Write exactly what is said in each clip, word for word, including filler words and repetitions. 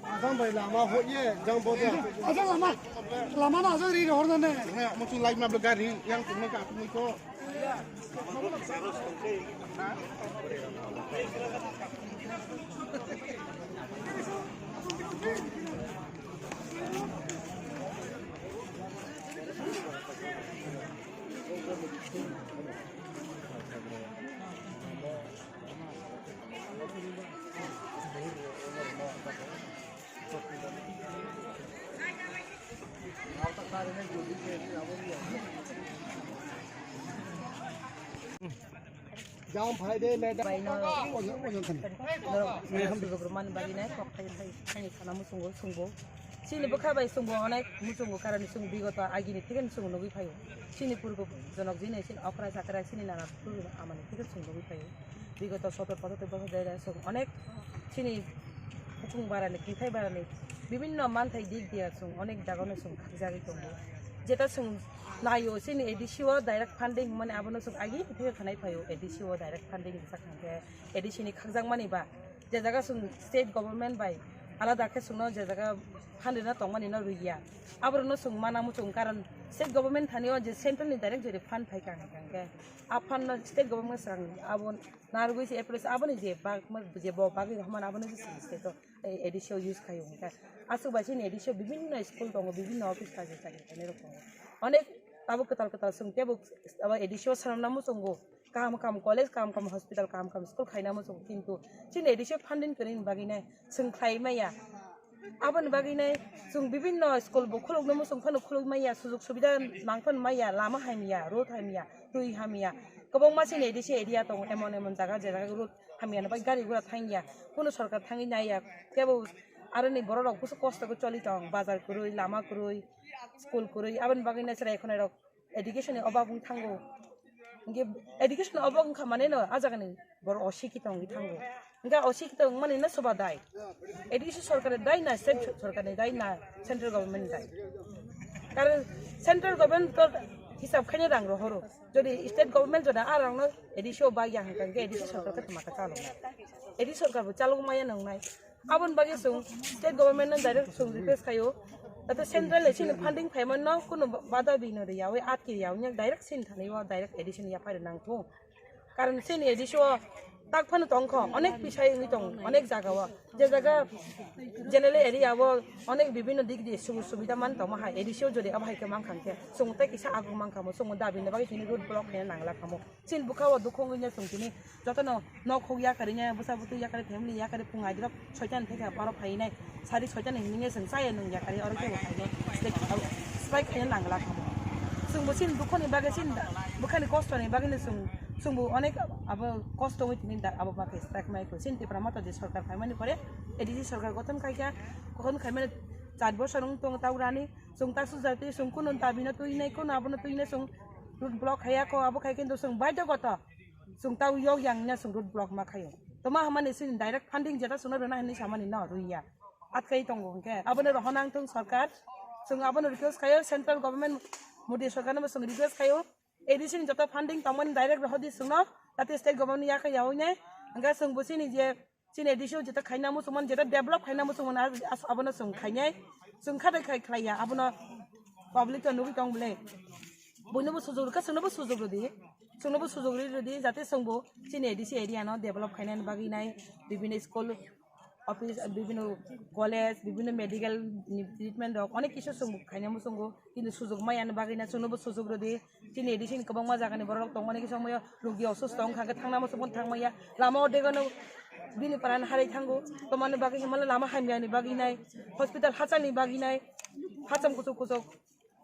Ajang bai lama ho ye jang bo de. Ajang lama, lama na ajang ri hor na ne. He, mo chung lai ma bla gari yang chung ka pung ko. Jam phai de, madam. Bai no. Ojon, ojon thani. Norok, norok sujok rwmani bagwi nai, kok thai, thai, thani sana muchungo, chwngbo. Chini bwkha bai chwngbo onek muchungo, karani chwng bigoto agini thikeni chwng nugwi phaio. Chini purbo jonok jini chini okra chakra chini nana purbo amani thikeni chwng nugwi phaio. Bigoto sotor posotor bosor dai dai chwng onek chini bukhung barani, kwthai barani bibinno manthai dik diya chwng onek jagano chwng khakjagwi tongo. Jeta chwng naio chini A D C o direct funding hwnmani abono chwng agi thikeni khanai phaio A D C o direct funding sak hwnkhe. A D C ni khakjakmani ba, je jaga chwng state government bai alada khe chwngno je jaga fund rwna tongmani no rwya, aborokno chwng mana muchung, karon state government thani o je central ni direct jodi fund phai kha hwnkhe, a fund no state government swkang abo narwgwi se approach, aboni je bak, je bo bagwi rohormani abono se chwng state o, eh, A D C o use khaio hwnkhe. Aswk bai chini A D C o bibinno school tongo, bibinno office kaisa chakri khainai rok tongo, onek abo kwtal kwtal chwng teibo abo A D C o swnamna muchungo. Kaham kaham college, kaham kaham hospital, kaham kaham school khaina muchung, kintu chini A D C o funding kwrwini bagwi nai chwng khlai maya. Aboni bagwi nai chwng bibinno school bo khulukno muchung phano khuluk maya, sujug subida nang phano maya, lama hamya, road hamya, twi hamya. Kwbangma chini A D C area tongo, emon emon jaga, je jaga road hamya, bai gari gura thangya, kunu sorkar thangwi naiya, kebo aroni borok rok busu kosto khe choli tong, bazar kwrwi, lama kwrwi, school kwrwi, aboni bagwi nai chwrai khwnai rok education ni obab wng thango. Hingke education ni obab wngkha mane no, a jaga ni borok osikito wngwi thango. Hingke osikito wngmani no soba dai? Education sorkar ni dai na, state sorkar ni dai na, central government ni dai? Karon central government to hisab khaina rang rohoro. Jodi state government jodi a rang no A D C o bagya hingka, hingke A D C sorkar khe tma khe chalo? A D C sorkar bo chalo maya nang nai. Aboni bagwi chwng state government no direct chwng request khaio, jate central ni chini funding phaimani no kunu bada bini rwya, oi atki rwya, onyang direct chini thani o direct A D C ni yaphai rw nang thung. Karon chini A D C o tak phano tong kho, onek pisai wngwi tong, onek jaga o, je jaga general area o onek bibinno dik di sujog subida man tongma hai, A D C o jodi abo hai khe mankha hwnkhe chwng tei kisa aguk mankha mo, chwng dabi ni bagwi chini road block khaina nangla kha mo. Chini bwkha o dukhu wngwi no chwng tini jotono nok huk yakarwi nai, bwsa bwtwi yakarwi, family yakarwi, phung aidrok soitan thekha borok phainai, sari soitan hinwi chwng chaya nung yakarwi oro khe bo phainai, strike khaina nangla kha. Chwng bo chini dukhoni bagwi, chini bwkhani kostoni bagwi no chwng, chwng bo onek abo kosto wngwi tini da abo bagwi strike mai kho. Chini Tipra Motha je sorkar phaimani pore, A D C sorkar gothon khaikha, gothon khaimani char bosor wng tong tau rani, chwng ta sujati, chwng kunu dabi no twi nai, kunu abo no twi nai, chwng road block khaiya kho, abo khai khe chwng baidhyo goto. Chwng tau yok yang na chwng road block ma khaio. Toma hamani chini direct funding jeta chwngno rwna hinwi samani no rwya. Atkai tongo hwnkhe. Abono rohorna wngthung sorkar. Chwng abono request khaio central government, Modi sorkarno bo chwng request khaio. A D C ni joto funding tongmani direct rohordi chwngno. Jate state government ni yakhai yaui nai. Hwnkhe chwng bo chini je chini A D C o jeta khaina muchungmani, jeta develop khaina muchungmani, abono chwng khainai. Chwng kha bai khai khlaiya. Abono public to nugwi tong bwle. Buinobo sujug rwkha, chwngnobo sujug rwdi. Chwngnobo sujug rwi rwdi, jate chwngbo chini A D C area no develop khainani bagwi nai, bibinno school, office, bibinno college, bibinno medical ni treatment rok, onek kisu chwngbo khaina muchungo, kintu sujug maya ni bagwi nai, chwngnobo sujug rwdi. Chini A D C ni kwbangma jaga ni borok rok tongmani kisa wngmaya, rogi osusto wngkha khe thangna muchungo thangmaya, lama o degano bini para ni harwi thango, tomani bagwi himala lama hamya ni bagwi nai, hospital hachal ni bagwi nai, hacham kuchuk kuchuk.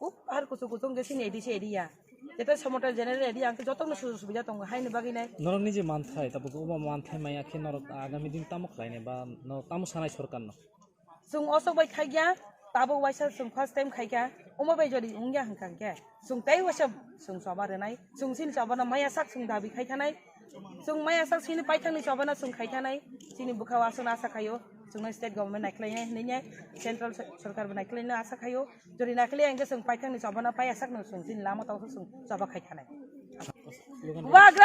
Uk, har kuchuk kuchuk hwnkhe chini A D C area. Jeta Samata general area hwnkhe jotono sujog subida tongo, haini bagwi nai. Norokni je manthai, tabuk obo manthai maya khe norok agami din tamo khlainai ba norok tamo sanai sorkarno? Chwng osok bai khaikya, tabuk waisa chwng first time khaikya, omo bai jodi wngya hwnkha hwnkhe, chwng tei waisa chwng choba rwnai, chwng chini chobano maya sak chwng dabi khai thanai. Chwng maya sak chini paithakni chobano chwng khai thanai, chini bwkha o aswkno asa khaio, chwngno state government naikhlainai hinwi nai, central so-, sorkar bo naikhlainai asa khaio, jodi naikhlaiya hwnkhe chwng paithakni chobano paya sakno chwng chini lama tongthok chwng choba khai thanai. Wagra